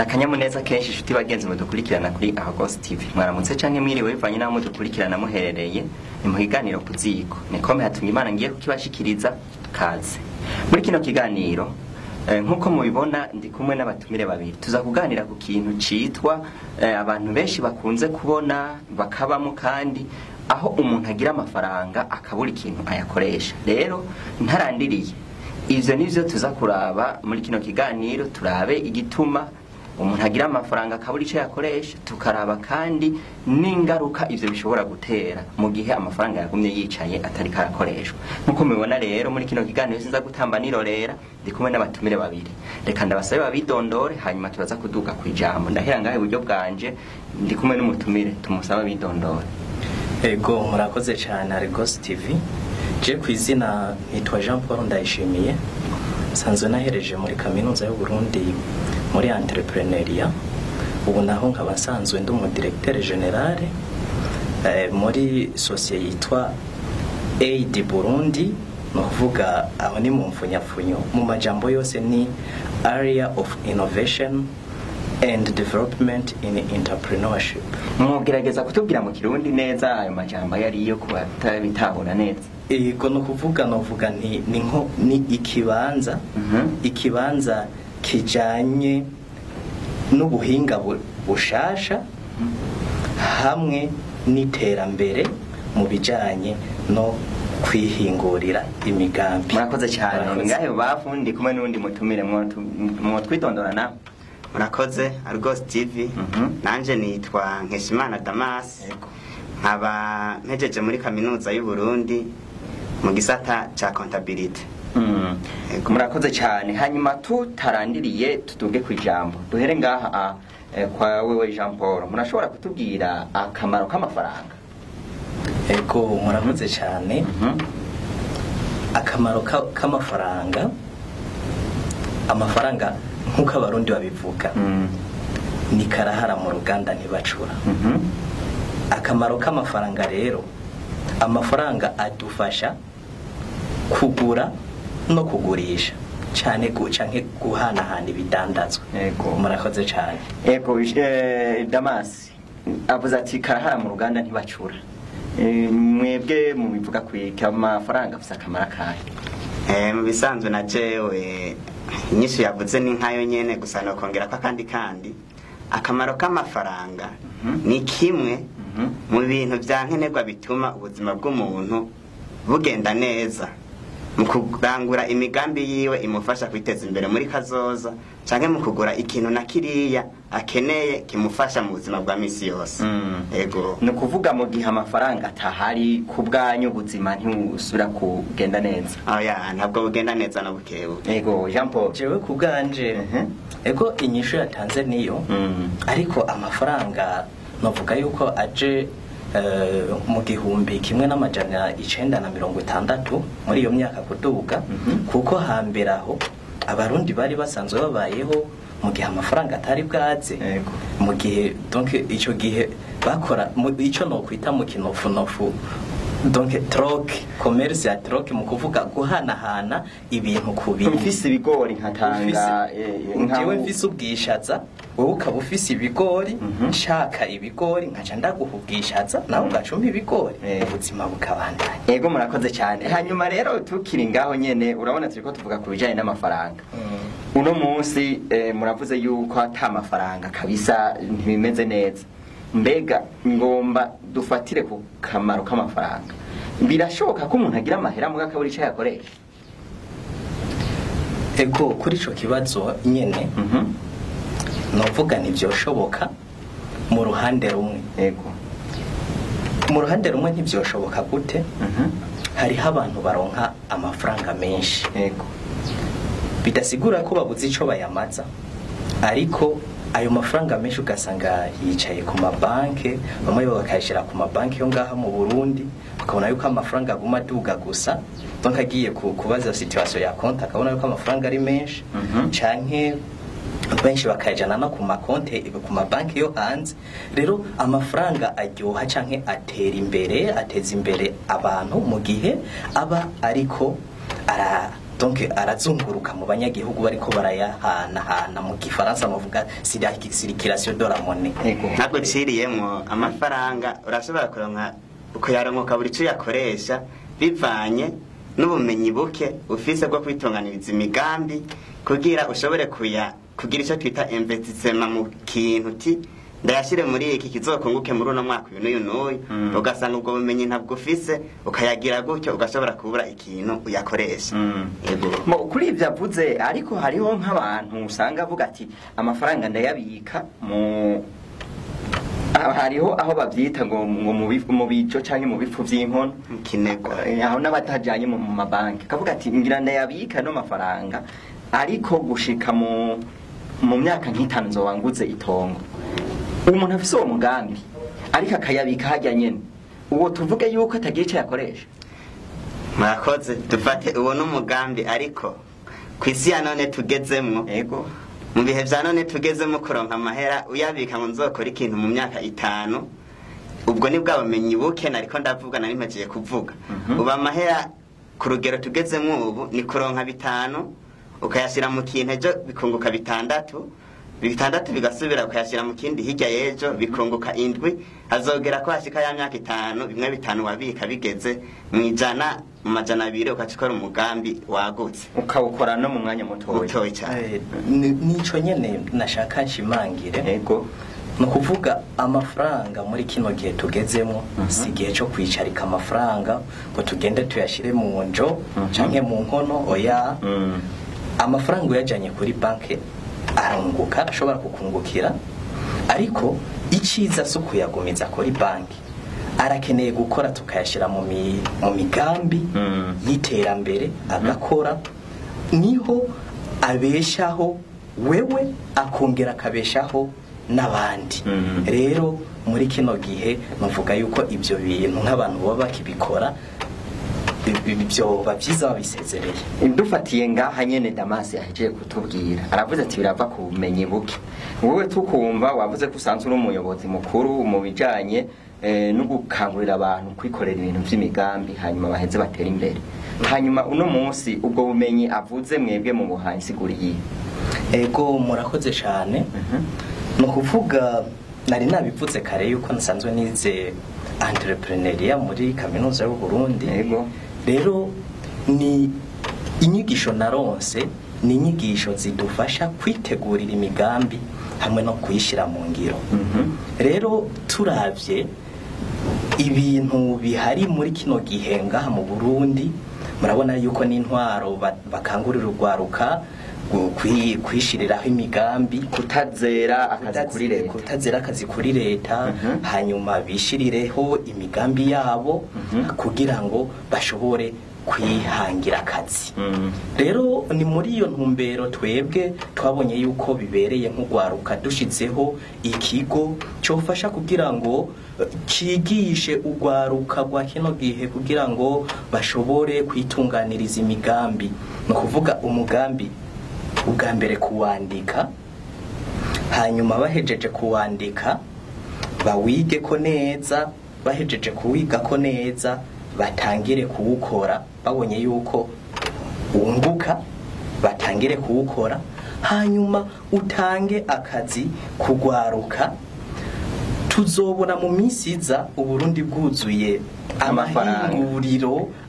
Akanyamuneza kenshi, inshuti bagenzi mudukurikirana kuri Argos TV. Mwaramutse canke mwiriwe bivanye n'aho mudukurikirana muherereye. Ni mu kiganiro Ku Ziko. Nikome hatunga Imana ngiye kukibashikiriza. Kaze muri kino kiganiro. Nk'uko mubibona, ndi kumwe n'abatumire babiri. Tuza kuganira ku kintu citwa abantu benshi bakunze kubona bakabamo, kandi aho umuntu agira amafaranga akabura ikintu ayakoresha. Rero ntarandiriye, ivyo nivyo tuza kuraba muri kino kiganiro. Turabe igituma umuntu agira amafaranga akabura icyo yakoresha, tukaraba kandi n'ingaruka ivyo bishobora gutera mu gihe amafaranga yagumye yicaye atari karakoreshwa. Nk'uko mubibona rero, muri kino kiganiro sinza gutamba nirorera, ndi kumwe n'abatumire babiri. Reka ndabasabe babidondore, hanyuma turaza kuduga ku ijambo. Ndahera ngahe iburyo bwanje, ndi kumwe n'umutumire, tumusaba bidondore. Ego, murakoze cyane Argos TV. Je ku izina nitwa Jean Paul Ndayishimiye, nsanzwe nahereje muri Kaminuza y'u Burundi muri entrepreneuriat. Ubu naho nkaba nsanzwe ndi umu directeur général muri société yitwa AID Burundi. Ni ukuvuga aho ni mu mfunyapfunyo, mu majambo yose ni Area of Innovation and Development in Entrepreneurship. Mwogerageza kutubwira mu Kirundi neza ayo majambo ayo ariyo ku batabitahura neza? Ego, ni ukuvuga novuga nti ni nko ni ikibanza ikibanza kijanye n'ubuhinga bushasha hamwe n'iterambere mu bijanye no kwihingurira imigambi. Murakoze cyane. Murakoze. Ngahe bafu ndi kumwe n'undi mutumire, mwotwidondora nawe. Murakoze Argos TV. Nanje nitwa Nkeshimana Damas, nkaba mpejeje muri Kaminuza y'u Burundi mu gisata ca comptabilité. Yego. Murakoze cyane. Hanyuma tutarandiriye, tuduge ku ijambo. Duhere ngaha kwa wewe Jean Paul. Murashobora kutubwira akamaro k'amafaranga? Ego, murakoze cyane. Akamaro k'amafaranga, amafaranga nk'uko Abarundi babivuga ni karahara mu ruganda ntibacura. Akamaro k'amafaranga rero, amafaranga adufasha kugura no kugurisha cyane, canke guhanahana ibidandazwa. Murakoze cyane. Ego, Damas avuze ati karahara mu ruganda ntibacura. Mwebwe mubivuga kwika, amafaranga afise akamaro akahe? Mu bisanzwe na jewe inyishu yavuze ni nkayo nyene, gusa nokongera ko akandi kandi akamaro k'amafaranga ni kimwe mu bintu vya nkenerwa bituma ubuzima bw'umuntu bugenda neza mu kurangura imigambi yiwe imufasha kwiteza imbere muri kazoza, canke mu kugura ikintu na kiriya akeneye kimufasha mu buzima bwa misi yose. Ego. Ni ukuvuga mu gihe amafaranga atahari, ku bwanyu ubuzima ntibusubira kugenda neza? Oya, ntabwo bugenda neza na bukebuke. Ego, Jean Paul. Jewe ku bwanje, ego, inyishu yatanze niyo. Ariko amafaranga novuga yuko aje mu 1960, muri iyo myaka kuduga, kuko hambere aho Abarundi bari basanzwe babayeho mu gihe amafaranga atari bwaze. Mu gihe donc ico gihe bakora ico nokwita mu kinofunofu donc troc, commerce ya troc, mu kuvuga guhanahana ibintu ku bindi. Mfise ibigori nkatanga Jewe mfise ubwishaza, wowe ukaba ufise ibigori, nshaka ibigori nkaca ndaguha ubwishaza, nawe ugaca umpa ibigori, ubuzima bukabandanya. Ego, murakoze cyane. Hanyuma rero tukiri ngaho nyene, urabona turiko tuvuga ku bijanye n'amafaranga uno munsi. Muravuze yuko ata mafaranga kabisa ntibimeze neza. Mbega ngomba dufatire ku kamaro k'amafaranga, birashoboka ko umuntu agira amahera muga akabura ico yakoresha? Ego, kuri ico kibazo nyene, novuga ntivyoshoboka mu ruhande rumwe. Mu ruhande rumwe ntivyoshoboka gute? Hariho abantu baronka amafaranga menshi, bidasigura ko babuze ico bayamaza, ariko ayo mafaranga menshi ugasanga yicaye ku mabanke, bamwe bakayashyira ku mabanki yo ngaha mu Burundi, bakabona yuko amafaranga aguma aduga gusa. Donc agiye kubaza situation ya konti akabona yuko amafaranga ari menshi, canke benshi bakayajana no ku makonte ku mabanki yo hanze. Rero amafaranga aryoha canke atera imbere, ateza imbere abantu mu gihe aba ariko ara Donc arazunguruka mu banyagihugu bariko barayahanahana, mu gifaransa bavuga circulation de la monnaie. Ego. Ntabwo nciriyemwo, amafaranga urashobora kuronka ukuyaronka buri icyo uyakoresha bivanye n'ubumenyi buke ufise bwo kwitunganiriza imigambi, kugira ushobore kuya kugira icyo twita investissement mu kintu, uti ndayashyire muri iki kizokunguke muri uno mwaka uyu n'uyu n'uyu. Ugasanga ubwo bumenyi ntabwo ufise, ukayagira gutyo, ugashobora kubura ikintu uyakoresha. Yego. Kuri ibyo avuze, ariko hariho nk'abantu usanga avuga ati amafaranga ndayabika mu hariho aho bavyita ngo mu bijo canke mu bifu vy'inkono. Kinegwa. Aho n'abatajanye mu mabanki, kavuga ati ngira ndayabika no mafaranga, ariko gushika mu myaka nk'itanu nzoba nguze itongo. Umuntu afise uwo mugambi ariko akayabika harya nyene, uwo tuvuge yuko atagira ico yakoresha? Murakoze. Dufate uwo n'umugambi, ariko ku isi ya none tugezemwo, mu bihe vya none tugezemo, kuronka amahera uyabika ngo nzokora ikintu mu myaka 5, ubwo ni bwa bumenyi buke nariko ndavuga, nari mpejeye kuvuga. Ubu amahera ku rugero tugezemo ubu ni kuronka 5 ukayashyira mu kintu, ejo bikunguka 6, 6 bigasubira ukayashyira mu kindi, hirya y'ejo bikunguka 7, hazogera ko hashika ya myaka 5, bimwe 5 wabika bigeze mu 100, mu 200, ukaca ukora umugambi wagutse. Ukawukora no mu mwanya mutoya. Mutoya cyane. Nico nyene nashaka nshimangire. Ni ukuvuga amafaranga muri kino gihe tugezemo si igihe cyo kwicarika amafaranga ngo tugende tuyashyire mu njo canke mu nkono, oya. Amafaranga uyajyanye kuri banki arunguka, ashobora kukungukira, ariko icyiza si ukuyagumiza kuri banki, arakeneye gukora, tukayashyira mu migambi y'iterambere, agakora, niho abeshaho wewe, akongera akabeshaho n'abandi. Rero muri kino gihe nuvuga yuko ibyo bintu nk'abantu baba bakibikora byoba byiza babisezereye. Dufatiye ngaha nyene Damasi yahejeje kutubwira, aravuze ati birava ku bumenyi buke. Wowe tukumva wavuze ko usanzwe uri umuyobozi mukuru mu bijanye no gukangurira abantu kwikorera ibintu vy'imigambi, hanyuma baheze batera imbere. Hanyuma uno munsi ubwo bumenyi avuze mwebwe mu buhaye insiguro iyihe? Ego, murakoze cyane. Ni ukuvuga nari nabivuze kare yuko nsanzwe nize entrepreneuriat muri kaminuza y'u Burundi. Rero ni inyigisho naronse, ni inyigisho zidufasha kwitegurira imigambi hamwe no kuyishyira mu ngiro. Rero turavye ibintu bihari muri kino gihe ngaha mu Burundi, murabona yuko n'intwaro bakangurira urwaruka kwishiriraho imigambi, kutazera akazi kuri leta. Kutazera akazi kuri leta, hanyuma bishirireho imigambi yabo kugira ngo bashobore kwihangira akazi. Rero ni muri iyo ntumbero twebwe twabonye yuko bibereye nk'urwaruka dushizeho ikigo cyofasha kugira ngo cigishe urwaruka rwa kino gihe kugira ngo bashobore kwitunganiriza imigambi. Ni ukuvuga umugambi ubwa mbere kuwandika, hanyuma bahejeje kuwandika bawige ko neza, bahejeje kuwiga ko neza batangire kuwukora, babonye yuko wunguka batangire kuwukora, hanyuma utange akazi kugwaruka. Tuzobona mu minsi iza Uburundi bwuzuye amafaranga.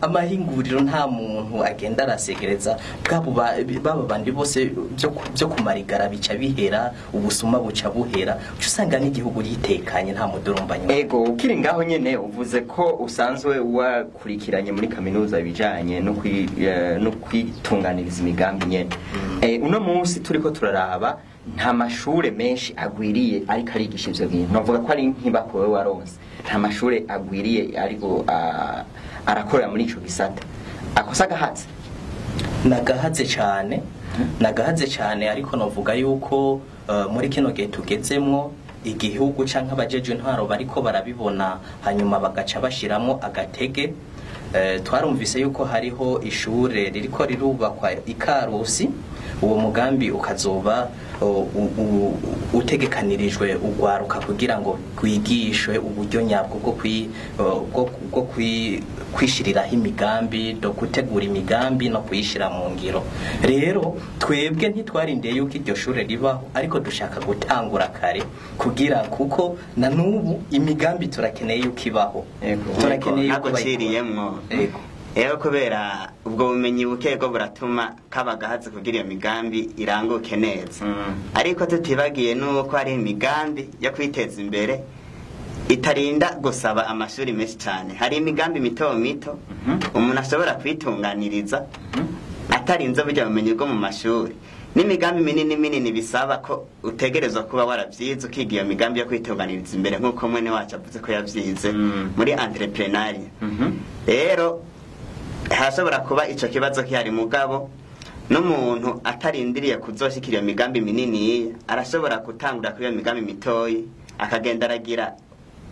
Amahinguriro, nta muntu agenda arasegereza, bwabo baba bandi bose byo kumarigara bica bihera, ubusuma buca buhera, uca usanga n'igihugu gitekanye, nta mudurumbanyo. Ego, ukiri ngaho nyene uvuze ko usanzwe wakurikiranye muri kaminuza ibijanye no kwitunganiriza imigambi nyene. Uno munsi turiko turaraba nta mashure menshi agwiriye ariko arigisha ivyo bintu. Novuga ko ari nk'ibako wewe waronse. Nta mashure agwiriye ariko arakorera muri ico gisata. Akosa gahatse. Nagahaze cyane, nagahaze cyane, ariko novuga yuko muri kino gihe tugezemwo igihugu canke abajeje intwaro bariko barabibona, hanyuma bagaca bashiramwo agatege. Twarumvise yuko hariho ishure ririko rirubakwa i Karusi. Uwo mugambi ukazoba utegekanirijwe ugwaruka kugira ngo rwigishwe uburyo nyabwo bwo kwishiriraho imigambi, do gutegura imigambi no kuyishira mu ngiro. Rero twebwe ntitwarindiye yuko iryo shure ribaho, ariko dushaka gutangura kare kugira, kuko na n'ubu imigambi turakeneye yuko ibaho. Turakeneye yuko ntabwo ciriyemwo. Yego. Rero kubera ubwo bumenyi buke bwo buratuma kaba gahaze kugira iyo migambi iranguke neza. Ariko tutibagiye nuko hari imigambi yo kwiteza imbere itarinda gusaba amashuri menshi cyane. Hari imigambi mito mito umuntu ashobora kwitunganiriza atarinze burya bumenyi bwo mu mashuri, n'imigambi minini minini bisaba ko utegerezwa kuba warabyize ukiga iyo migambi yo kwitunganiriza imbere, nk'uko mwene wacu avuze ko yabyize muri entrepreneuriat. Rero hashobora kuba ico kibazo kihari, mugabo n'umuntu atarindiriye kuzoshikira iyo migambi minini arashobora gutangura kuri iyo migambi mitoyi, akagenda aragira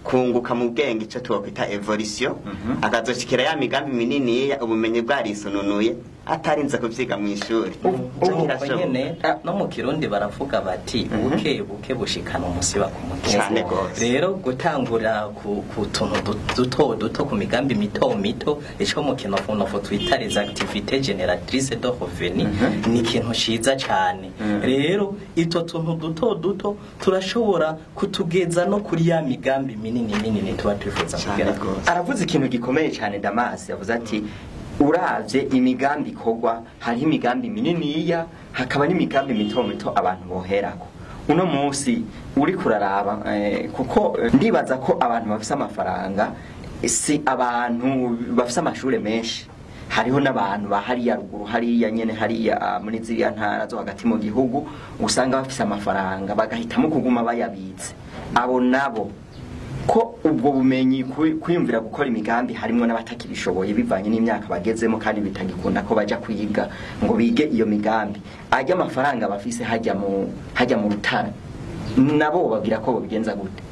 kunguka mu bwenge, ico twokwita evolution, akazoshikira ya migambi minini ubumenyi bwarisununuye atarinze kuvyiga mu ishuri. Ubu nyene no mu Kirundi baravuga bati buke buke bushikana umusiba ku Cane mutwe. gose. Rero gutangura ku tuntu duto duto, ku migambi mito mito, ico mu kinofunofu twita les activités génératrices de revenus, ni ikintu ciza cane. Rero ito tuntu duto duto turashobora kutugeza no kuri ya migambi minini minini tuba twifuza Cane kugera. gose. Aravuze ikintu gikomeye cyane Damas, yavuze ati uravye imigambi ikorwa, hariho imigambi mininiya hakaba n'imigambi mito mito abantu boherako. Uno munsi uri kuraraba, kuko ndibaza ko abantu bafise amafaranga si abantu bafise amashure menshi. Hariho n'abantu ba hariya ruguru, hariya nyene, hariya muri ziriya ntara zo hagati mu gihugu, usanga bafise amafaranga bagahitamo kuguma bayabitse. Abo nabo ko ubwo bumenyi kwiyumvira gukora imigambi harimwo n'abatakibishoboye bivanye n'imyaka bagezemo, kandi bitagikunda ko baja kwiga ngo bige iyo migambi, ajya amafaranga bafise hajya mu rutara, nabo babwira ko bobigenza gute?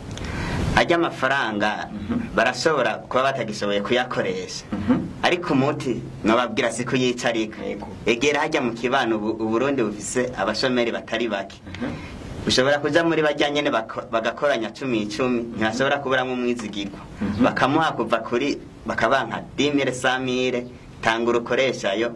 Ajya amafaranga barashobora kuba batagishoboye kuyakoresha, ariko umuti nobabwira si kuyicarika. Egera hajya mu kibano, Uburundi bufise abashomeri batari bake. Ushobora kuja muri barya nyene bagakoranya 10 10, ntibashobora kuburamwo umwizigirwa, bakamuha kuva kuri bakabanka 10,000 100,000, tanga urukoreshayo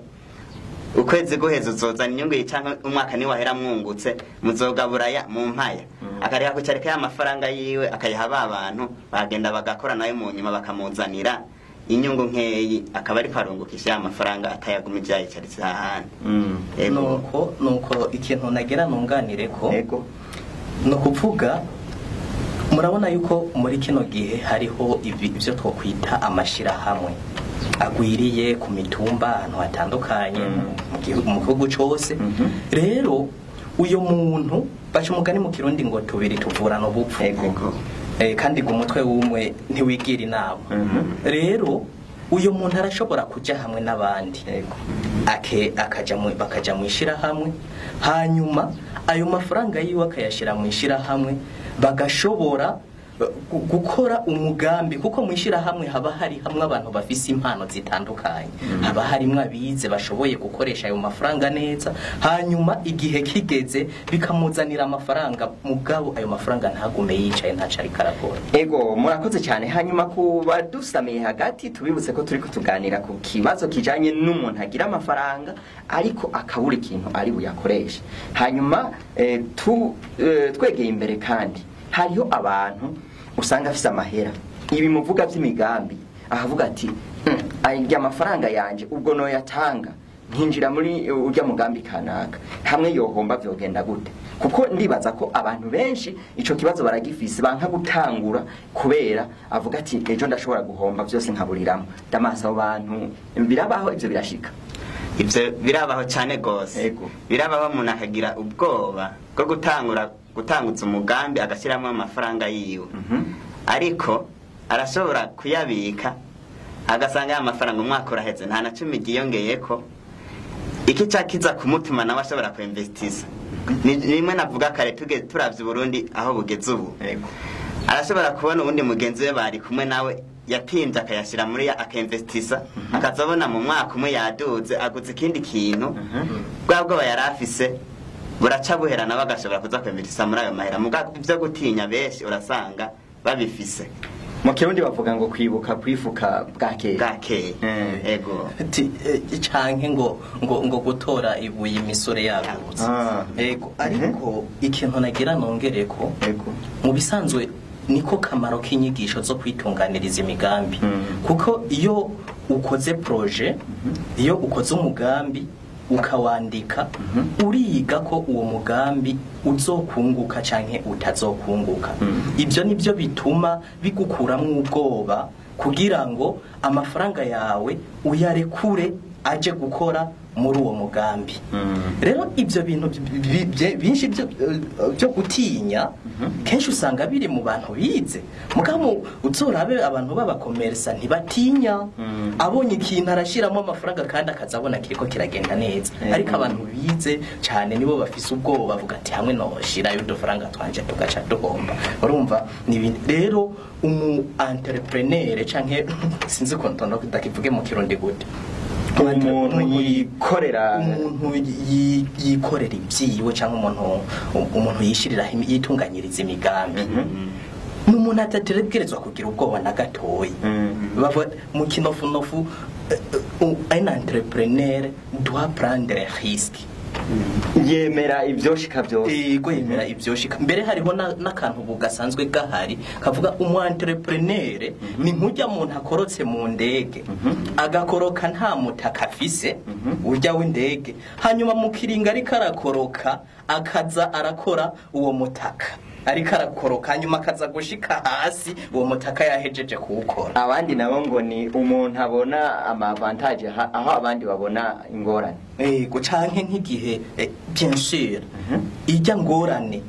ukwezi guheza uzozana inyungu canke umwaka ni wahera mwungutse muzogaburaya mu mpaya. Akareka kucarika ya mafaranga yiwe akayaha ba bantu bagenda bagakora nayo mu nyuma bakamuzanira inyungu nkeyi, akaba ariko arungukisha ya mafaranga atayagumije yayicaritse ahandi. Nuko ikintu nagira nunganire ko no kuvuga, murabona yuko muri kino gihe hariho ibyo twokwita amashirahamwe agwiriye ku mitumba ahantu hatandukanye mu gihugu cose. Rero uyo muntu baca umugani mu Kirundi ngo tubiri tuvurana ubupfu. Kandi ngo umutwe w'umwe ntiwigira inama. Rero uyo muntu arashobora kuja hamwe n'abandi, bakaja mu ishirahamwe, hanyuma ayo mafaranga yiwe akayashira mu ishirahamwe, bagashobora gukora umugambi, kuko mu ishirahamwe haba hari hamwe abantu bafise impano zitandukanye, haba harimwo abize bashoboye gukoresha ayo mafaranga neza, hanyuma igihe kigeze bikamuzanira amafaranga, mugabo ayo mafaranga ntagume yicaye ntaco ariko arakora. Ego, murakoze cyane. Hanyuma kuba dusamiye hagati, tubibutse ko turiko tuganira ku kibazo kijanye n'umuntu agira amafaranga ariko akabura ikintu ari buyakoreshe. Hanyuma twegeye imbere, kandi hariho abantu usanga afise amahera, ibi muvuga by'imigambi, ahavuga ati arya amafaranga yanje ubwo noyatanga nkinjira muri urya mugambi kanaka, hamwe yohomba vyogenda gute? Kuko ndibaza ko abantu benshi ico kibazo baragifise, banka gutangura kubera avuga ati ejo ndashobora guhomba vyose nkaburiramo. Damas, abo bantu birabaho, ivyo birashika? Ivyo birabaho cane gose. Birabaho umuntu akagira ubwoba bwo gutangura gutanguza umugambi agashyiramo amafaranga yiwe, ariko arashobora kuyabika agasanga ya mafaranga umwaka uraheze nta na cumi ryiyongeyeko. Iki cakiza kumutuma nawe ashobora kuinvestisa. Ni rimwe navuga kare turavye Burundi aho bugeze ubu. Arashobora kubona uwundi mugenzi we bari kumwe nawe yapimvye akayashira muri akainvestisa, akazobona mu mwaka umwe yaduze aguze ikindi kintu, bwa bwoba yari afise buraca buhera, nawe agashobora kuza kwinvestisa muri ayo mahera. Muga ivyo gutinya benshi urasanga babifise. Mu Kirundi bavuga ngo kwibuka kwifuka bwakeye. Bwakeye. Ego. Ati, canke ngo gutora ibuye imisore yagutse. Ego, ariko ikintu nagira nongereko, mu bisanzwe niko kamaro k'inyigisho zo kwitunganiriza imigambi. Kuko iyo ukoze projet, iyo ukoze umugambi ukawandika, uriga ko uwo mugambi uzokunguka canke utazokunguka. Ibyo nibyo bituma bigukuramwo ubwoba kugira ngo amafaranga yawe uyarekure aje gukora muri uwo mugambi. Rero ibyo bintu byinshi byo gutinya kenshi usanga biri mu bantu bize. Mugabo uzorabe abantu b'abakomersa ntibatinya, abonye ikintu arashiramo amafaranga kandi akazabona kiriko kiragenda neza. Ariko abantu bize cyane nibo bafise ubwoba, bavuga ati hamwe no shirayo udufaranga twanje tugaca duhomba. Urumva ni ibintu rero umu entrepreneur canke sinzi ko ntondo ndakivuge mu Kirundi gute, umuntu yikorera, umuntu yikorera ibyiwe cyangwa umuntu yishirira yitunganyiriza imigambi, ni umuntu atategerezwa kugira ubwoba na gatoyi. Bava mu kinofunofu, un entrepreneur doit prendre risque. Yemera ibyoshika byose. Yego, yemera ibyoshika. Mbere hariho n'akantu ubu gasanzwe gahari kavuga umu entrepreneur ni nkujya muntu akorotse mu ndege, agakoroka nta mutaka afise urya w'indege, hanyuma mu kiringa ariko arakoroka akaza arakora uwo mutaka, ariko arakoroka hanyuma akaza gushika hasi uwo mutaka yahejeje kuwukora. Abandi nabo ngo ni umuntu abona ama avantage aho abandi babona ingorane. Ego, canke nk'igihe bien sûr ijya ngorane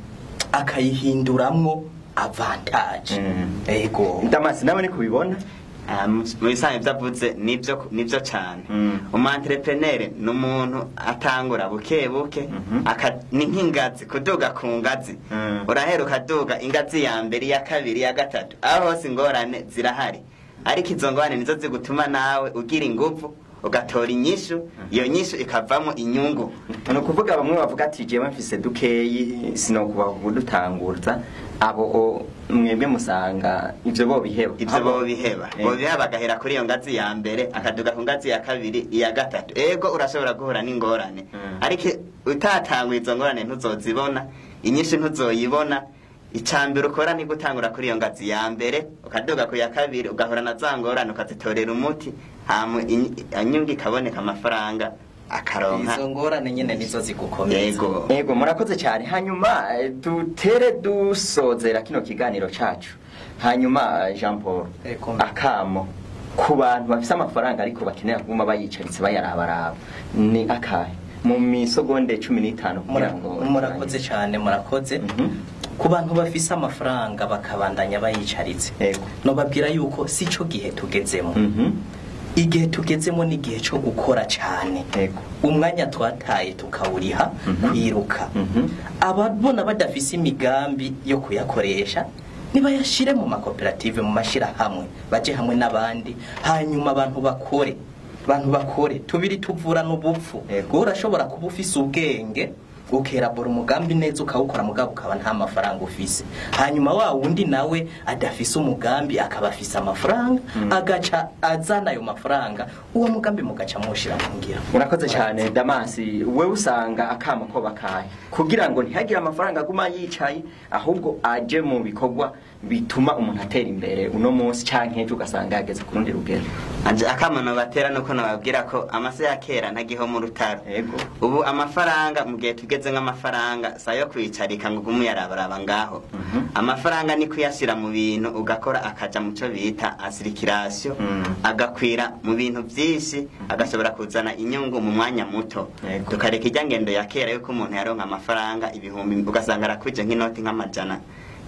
akayihinduramwo avantage. Ego. Ndamasi nawe ni kubibona. Mu bisanzwe ibyo avuze nibyo cyane. Umu entrepreneur ni umuntu atangura buke buke, ni nk'ingazi, kuduga ku ngazi. Urahera ukaduga ingazi ya mbere, iya kabiri, iya gatatu, aho hose ingorane zirahari, ariko izo ngorane nizo zigutuma nawe ugira ingufu ugatora inyishu, iyo nyishu ikavamo inyungu. Ni ukuvuga bamwe bavuga ati jewe mfise dukeyi sinokuba kudutanguza, abo mwebwe musanga ivyo bo biheba. Ivyo bo biheba. Bo biheba bagahera kuri iyo ngazi ya mbere, akaduga ku ngazi ya kabiri, iya gatatu. Ego urashobora guhura n'ingorane, ariko utatanguye izo ngorane ntuzozibona, inyishu ntuzoyibona. Icambere ukora ni gutangura kuri iyo ngazi ya mbere, ukaduga ku ya kabiri, ugahura na za ngorane ukazitorera umuti, hama inyungu ikaboneka, amafaranga akaronka. Izo ngorane nyene nizo zigukomeza. Yego. Yego, murakoze cyane. Hanyuma dutere dusozera kino kiganiro cacu. Hanyuma Jean Paul, akamo ku bantu bafise amafaranga ariko bakenera kuguma bayicaritse bayarabaraba ni akahe mu misogonde 15 kugira ngo Murakoze cyane, murakoze. Ku bantu bafise amafaranga bakabandanya bayicaritse, nobabwira yuko sico gihe tugezemo. Igihe tugezemo ni igihe cyo gukora cyane. Umwanya twataye tukawuriha kwiruka. Ababona badafise imigambi yo kuyakoresha nibayashire mu makoperative, mu mashirahamwe, baje hamwe n'abandi, hanyuma abantu bakore. Abantu bakore tubiri tuvura n'ubupfu. Urashobora kuba ufise ubwenge ukerabora umugambi neza ukawukora, mugabo ukaba nta mafaranga ufise, hanyuma wa wundi nawe adafise umugambi akaba afise amafaranga, agaca azana ayo mafaranga, uwo mugambi mugaca mushira mu ngiro. Murakoze cyane Damasi. Wewe usanga akamo ko bakaye kugira ngo ntihagire amafaranga aguma yicaye, ahubwo aje mu bikorwa bituma umuntu atera imbere uno munsi canke ejo ugasanga yageze ku rundi rugero. Anje akamo nobatera nuko nababwira ko amase ya kera ntagiho mu rutaro. Yego. Ubu amafaranga mu gihe tugeze nk'amafaranga sayo kwicarika ngo ugume uyarabaraba ngaho. Amafaranga ni kuyashira mu bintu ugakora akaja mu cyo bita asirikirasiyo, agakwira mu bintu byinshi, agashobora kuzana inyungu mu mwanya muto. Tukareka ijya ngendo ya kera yuko umuntu yaronka amafaranga ibihumbi ugasanga arakuje nk'inoti nk'amajana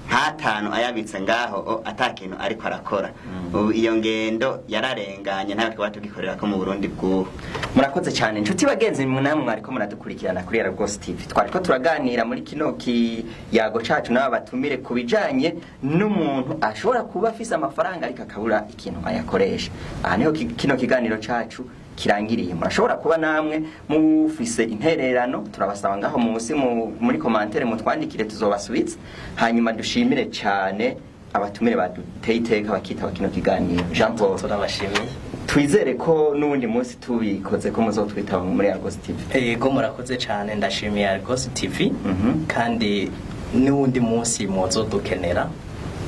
nk'atanu ayabitse ngaho ata kintu ariko arakora. Ubu iyo ngendo yararenganye, ntayo twaba tugikorera ko mu Burundi bw'ubu. Murakoze cyane, inshuti bagenzi namwe mwariko muradukurikirana kuri Argos TV. Twariko turaganira muri kino kiyago cacu n'aba batumire ku bijanye n'umuntu ashobora kuba afise amafaranga ariko akabura ikintu ayakoresha. Aha niho kino kiganiro cacu kirangiriye. Murashobora kuba namwe mufise intererano, turabasaba ngaho munsi muri commentaire mutwandikire, tuzobasubiza. Hanyuma dushimire cyane abatumire baduteye iteka bakitaba kino kiganiro. Jean Paul, Turabashimiye. Twizere ko n'uwundi munsi tubikoze ko muzotwitaba muri Argos TV. Yego, murakoze cyane, ndashimiye Argos TV. Kandi n'uwundi munsi muzodukenera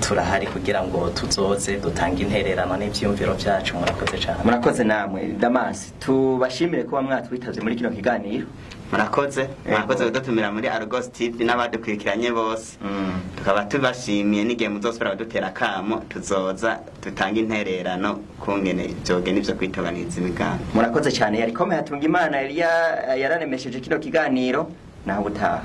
turahari kugira ngo tuzoze dutange intererano n'ivyiyumviro vyacu. Murakoze cyane. Murakoze namwe. Damas, tubashimire kuba mwatwitavye muri kino kiganiro. Murakoze, murakoze kudutumira muri Argos TV n'abadukurikiranye bose. Tukaba tubashimiye, n'igihe muzosubira kudutera akamo tuzoza dutange intererano kungene vyogenda ivyo kwitunganiriza imigambi. Murakoze cyane. Yari Kome Hatunga Imana yari yararemesheje kino kiganiro. Naho ubutaha.